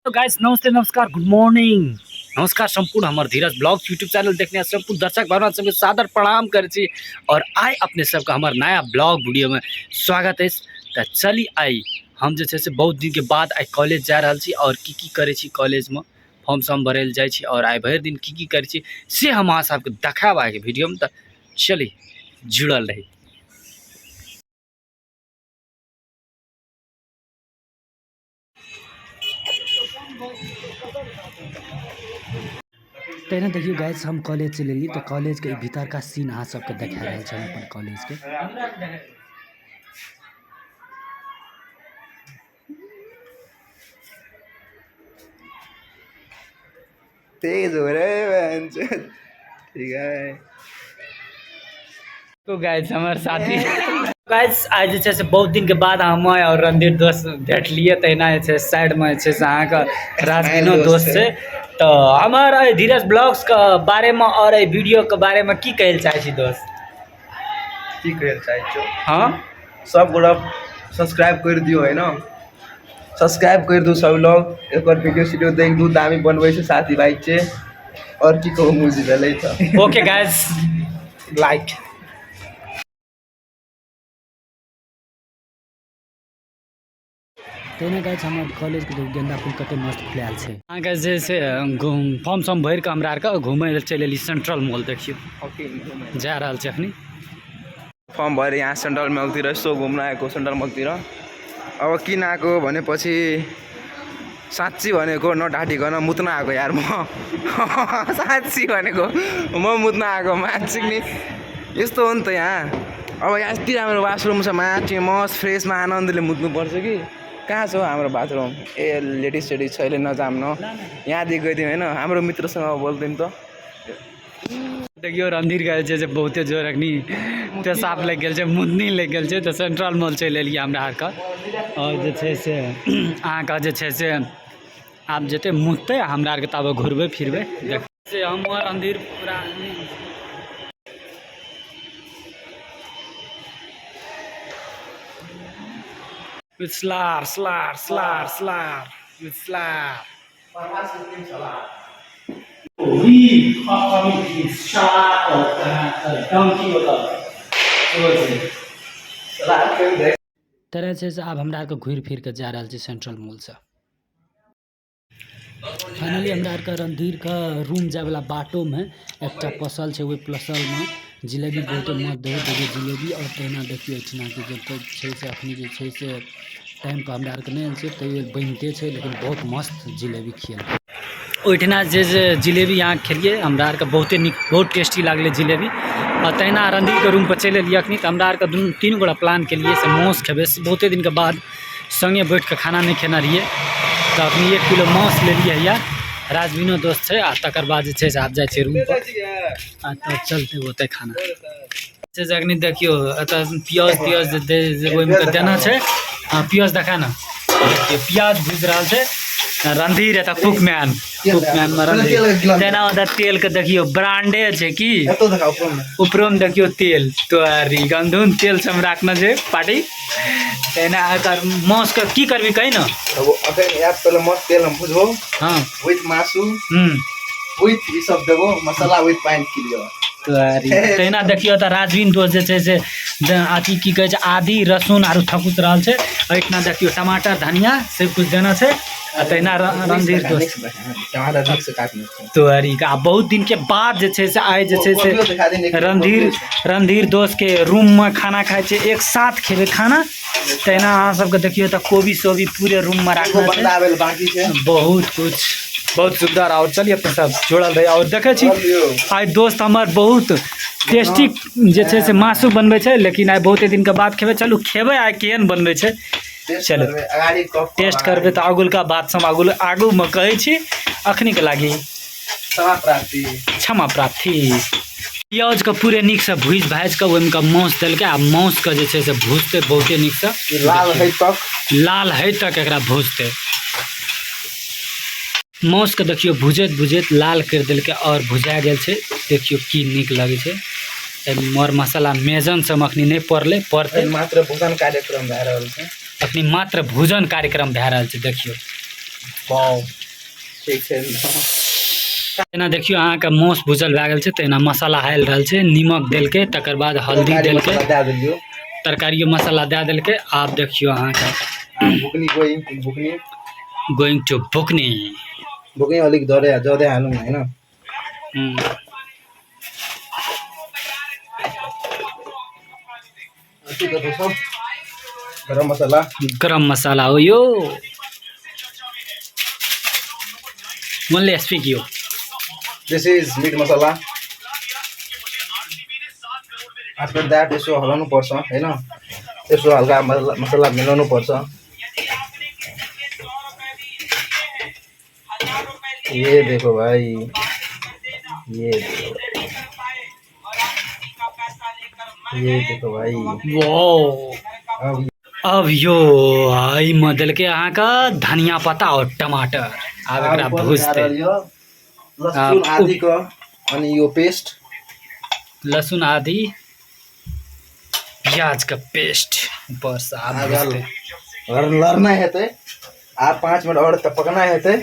तो गाइस नमस्ते, नमस्कार, good morning, नमस्कार संपूर्ण हमर धीरज ब्लॉग यूट्यूब चैनल देखने संपूर्ण दर्शक भगवान सबके सादर प्रणाम करै छी और आइ अपने सबके हमर नया ब्लॉग वीडियो में स्वागत अछि। तऽ चली आइ हम जे छै से बहुत दिनके बाद आइ कॉलेज जा रहल छी और की की करै छी कॉलेजमे, फॉर्म सब भरै लए जाइ छी और आइ भरि दिन की की करै छी से हम अहाँ सबके देखायब आइके वीडियोमे। तऽ चली जुड़ल रही। तहिना देखियौ गाइस हम कॉलेज चलि एलियै तऽ कॉलेजके ई भीतरका सीन अहाँ सबके देखा रहल छी हम अपन कॉलेजके। तेज हो रहे हैं ठीक है। तो गाइस हमर साथी गाइस आइ जे छै से बहुत दिनके बाद हम और रणधीर दोस्त भेटलियै। तहिना जे छै साइडमे जे छै से अहाँके राजवीनो दोस्त छै। तऽ हमर एहि धीरज ब्लॉग्सके बारेमे और एहि वीडियोके बारेमे की कहै लए चाहै छी दोस्त? की कहै लए चाहै छियौ? हँ, सब गोटा सब्सक्राइब कर दियौ, है ना? सब्सक्राइब कर दू सब लोग, एक वीडियो सीडियो देख दू, दामी बनबै छै साथी भाई छै। और की कहू, मुझे भेलै तऽ ओके गाइस लाइक। तहिना गाइस हमर कॉलेजके देखू गेंदा फूल कते मस्त फुलायल छै। अहाँके जे छै फॉर्म सम भरिकऽ हमरा आरके घुमै लए चलि एली सेंट्रल मॉल। देखियौ जा रहल छै अखनी फर्म भएर यहाँ सेन्ट्रल मलतिर यसो घुम्न आएको। सेन्ट्रल मलतिर अब किन आएको भनेपछि साँच्ची भनेको नढाँटिकन मुत्न आएको यार म। साँच्ची भनेको म मुत्न आएको मान्छे नि यस्तो हो नि त। यहाँ अब यहाँ यति राम्रो वासरुम छ, माथि मस्त फ्रेसमा आनन्दले मुत्नुपर्छ कि। कहाँ छ हौ हाम्रो बाथरुम? ए लेडिज सेडिज छ अहिले, नजाम न, यहाँदेखि गइदिउँ होइन, हाम्रो मित्रसँग बोल्दिउँ त। देखियौ रणधीरके जे छै बहुते जोर अखनी पेशाब लागि गेल छै, मुतनी लागि गेल छै। तऽ सेंट्रल मॉल चलि एलियै हमरा आरके और जे छै से अहाँके जे छै से आब जेतै मुततै, हमरा आरके ताबे घुरबै फिरबै। देख से हम और रणधीर पूरा स्लार स्लार स्लार स्लार स्लार। We तरह छै से आब हमरा आरके घुरि फिर कऽ जा रहल छै सेंट्रल मॉलसँ। फाइनली हमरा आरके रणधीरके रूम जायवला बाटोमे एकटा पसल छै, ओहि पसलमे जिलेबी बहुते मस्त दै देखियौ जिलेबी। आओर तहिना देखियौ एहिठिनाके जतऽ छै से अखनी जे छै से टाइमपर हमरा आरके नहि आयल छै, तैयो बनिते छै, लेकिन बहुत मस्त जिलेबी खिएलकै ओहिठिना। जे जे जिलेबी अहाँ खेलियै हमरा आरके बहुते नीक, बहुत टेस्टी लागलै जिलेबी। आ तहिना रणधीरके रूमपर चलि एलियै अखनी। तऽ हमरा आरके दुनू तीन गोटा प्लान केलियै से मासु खेबै, बहुते दिनके बाद सङ्गे बैठि कऽ खाना नहि खेने रहियै। तऽ अखनी 1 किलो मासु लेलियै हए, राजवीनो दोस्त छै। आ तकर बाद जे छै से आब जाइ छियै रूमपर आ तब चलतै ओतै खाना से। अखनी देखियौ एतऽ प्याज त्याज जे ओहिमे के देना छै। हँ, प्याज देखा ने, देखियौ प्याज भुजि रहल छै रणधीर एतऽ कुकमैन, कुकमैनमे रणधीर। तेना ओतऽ तेलके देखियौ ब्रांडे छै की उपरोमे देखियौ तेल तोरी गंधुन तेल सब राखने छै पार्टी। तेना एकर मासुके की करबी कही ने? अखन आयब पहिले मस्त तेल हम भुजबो। हँ, विथ मासु, विथ ई सब देबो मसाला, विथ पानि क्लियर। तहिना देखियौ तऽ राजवीन दोस्त जे छै से अथी की कहै छै आदि रसुन आरो थकुच रहल छै। एहिठिना देखियौ टमाटर धनिया सब कुछ देना छै। आ तहिना रणधीर दोस्त तोहरी आ बहुत दिन के बाद जे छै से आइ जे छै से रणधीर दोस्त के रूम में खाना खाइ छै, एक साथ खेबै खाना। तहिना अहाँ सबके देखियौ तऽ कोबी सोबी पूरे रूम में राखने छै, बहुत कुछ बहुत सुंदर। और चलिए अपने सब जुड़ल रही और देखै छी आइ दोस्त हमर बहुत टेस्टी जे छै से मासु बनबै छै, लेकिन आइ बहुते दिनके बाद खेबै। चलू खेबै आइ केहन बनबै छै, चलू टेस्ट करबै। तऽ अगुलका बात सब अगुल आगूमे कहै छी, अखनीके लागि क्षमा प्राप्ति। प्याजके पूरे नीकसँ भुजि भाजि कऽ ओहिमे कऽ मासु देलकै। आ मासुके जे छै से भुजतै बहुते नीकसँ, लाल होइ तक, लाल होइ तक एकरा भुजतै। मासुके देखियौ भुजैत भुजैत लाल करि देलकै और भुजा गेल छै। देखियौ की नीक लगै छै। मर मसाला मेजन सब अखनी नहि पड़लै, पड़तै। मात्र भोजन कार्यक्रम भए रहल छै अखनी, मात्र भोजन कार्यक्रम भए रहल छै। देखियौ वाओ। ठीक छै। एना देखियौ अहाँके मासु भुजल भए गेल छै, तऽ एना मसाला हालि रहल छै, नीमक देलकै, तकर बाद हल्दी तरकारी देलकै, मसाला दए देलियौ। तरकारियो मसाला दए देलकै। आब देखियौ अहाँके बुकनी गोइङ, बुकनी गोइंग टू बुकनी। बुकनी अलिक जरे जरे हालौँ होइन। के गर्दैछौ? गरम मसाला। गरम मसाला हो यो। ओन्ली स्पीक यो। This is meat masala. After that यसो हलाउनु पर्छ होइन, यसो हल्का मसला मसला मिलाउनु पर्छ। ये देखो भाई, ये देखो भाई, ये देखो भाई। वाओ। अब अब यो एहिमे देलकै अहाँके धनिया पत्ता और टमाटर। आब एकरा भुजतै। लसुन आदिको अनि यो पेस्ट, लहसुन आदि प्याज का पेस्ट ऊपर से आब आब भुजतै। लड़ना हेतै, आब 5 मिनट और तऽ पकना हेतै।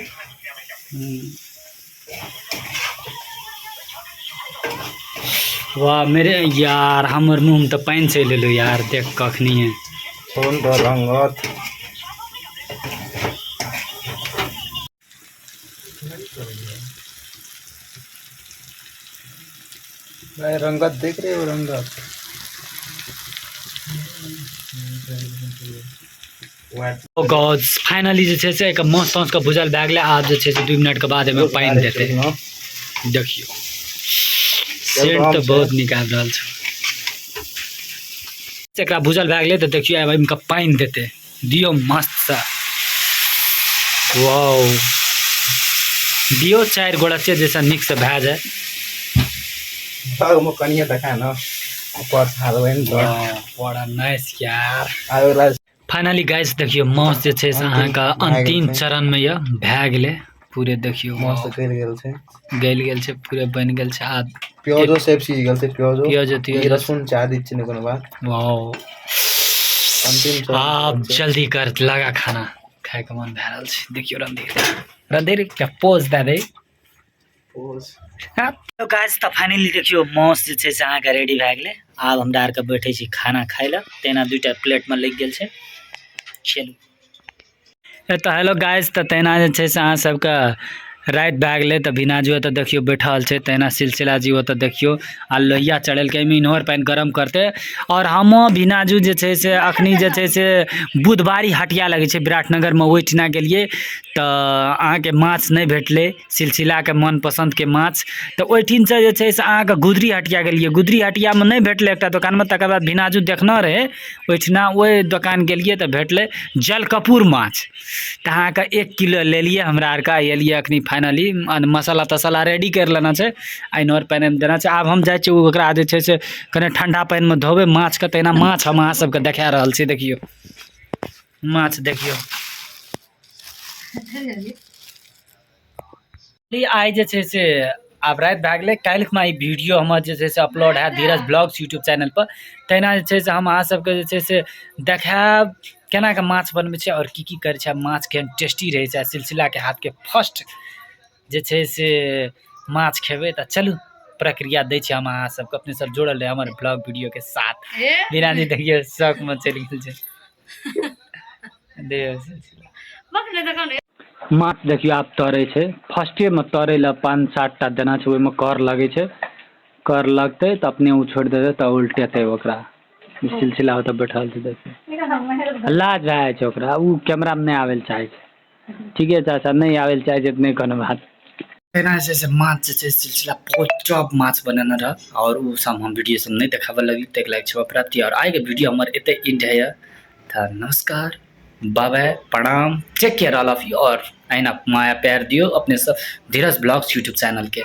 वाह मेरे यार, हमर मुँहमे तऽ पानि चलि एलौ यार देख कखनी। छोन त रङ्गत। भाई रंगत देख रहे हो, रंगत। गॉड फाइनली जे छै से एक माछ ताछ के भुजल भए गेलै। आब जे छै से 2 मिनट के बाद एहिमे पानि देतै। देखियौ सेंट तऽ बहुत नीक आबि रहल छै। एकरा भुजल भए गेलै तऽ देखियौ आब एहिमे पानि देतै। दियौ मस्तसँ। वाओ, दियौ 4 गोड़ा छै जैसा नीकसँ भए जाय। म कनिए देखा न ऊपर हालबै नि त। बड़ा नाइस यार। आब फाइनली गाइस देखियौ माछ जे छै से अहाँके भए गेल अंतिम छै। चरणमे यऽ भए गेलै पूरे। देखियौ मस्त गलि गेल छै, गलि गेल छै, पूरे बनि गेल छै। आब प्याजो सब सीझ गेल छै, प्याजो प्याजो ई लहसुन चाह दै छियै ने कोनो बात। वाओ। अंतिम चरण आब छै। जल्दी कर लगा, खाना खायके मन भए रहल छै। देखियौ रणधीर, रणधीर के पोज दए दे। पोज। तो गाइस तऽ फाइनली देखियौ माछ जे छै से अहाँके रेडी भए गेलै। आब हमरा आरके बैठै छी खाना खाय लए। तेना 2टा प्लेटमे लागि गेल छै। चलू तऽ हेलो गाइस, तऽ तहिना जे छै से अहाँ सबके राति भए गेलै। तऽ भीनाजू ओतऽ देखियौ बैठल छै, तहिना सिलसिला जी ओतऽ देखियौ आ लोहिया चढ़ेलकै, एहिमे इन्होर पानि गरम करतै। और हमो भीनाजू जे छै से अखनी जे छै से बुधवारी हटिया लगै छै विराटनगरमे, ओहिठिना गेलियै तऽ अहाँके माछ नहि भेटलै, सिलसिलाके मनपसन्दके माछ। तऽ ओहिठिनसँ जे छै से अहाँके गुदरी हटिया गेलियै, गुदरी हटियामे नहि भेटलै एकटा दोकानमे। तकर बाद भीनाजू देखने रहै ओहिठिना, ओहि दोकान गेलियै तऽ भेटलै जलकपूर माछ। तऽ अहाँके 1 किलो लेलियै हमरा आरके, एलियै अखनी फाइनली मसाला तसाला रेडी करि लेना छै, इन्होर पानिमे देना छै। आब हम जाइ छी ओकरा जे छै से कने ठण्डा पानिमे धोबै माछके। तहिना माछ हम अहाँ सबके देखा रहल छी, देखियौ माछ देखियौ। आइ जे छै से आब राति भए गेलै। काल्हिमे ई वीडियो हमर जे छै से अपलोड हैत धीरज ब्लॉग्स यूट्यूब चैनल पर। तहिना जे छै से हम अहाँ सबके जे छै से देखायब केना के माछ बनबै छै और की की करै छै, माछ केहन टेस्टी रहै छै। सिलसिलाके हाथके फर्स्ट जे छै से माछ खेबै। तऽ चलू प्रक्रिया दै छी हम अहाँ सबके, अपने सब जुड़ल रहै हमर ब्लॉग वीडियो के साथ। बिना जी देखियौ शौकमे चलि गेल छै। देखियौ माछ देखियौ आब तरै छै। फर्स्टेमे तरै लए 5-7 टा देना छै, ओहिमे कर लगै छै, कर लगतै तऽ अपने ओ छोड़ि देतै तऽ उल्टेतै ओकरा। सिलसिला ओतऽ बैठल छै, देखियौ लाज भए जाइ छै ओकरा, ओ कैमरामे नहि आबै लए चाहै छै। ठीके छै, अच्छा नहि आबै लए चाहै छै तऽ नहि कोनो बात। एना जे छै से माछ जे छै सिलसिला बहुत टॉप माछ बनेने रहै और ओ सब हम वीडियो सब नहि देखाबऽ लगली, ताहिके लागि क्षमा प्राप्ति। और आइके वीडियो हमर एतै एंड होइए। तऽ नमस्कार, बाय, प्रणाम, take care all of you. और अहिना माया प्यार दियौ अपने सब धीरज ब्लॉग्स यूट्यूब चैनल के।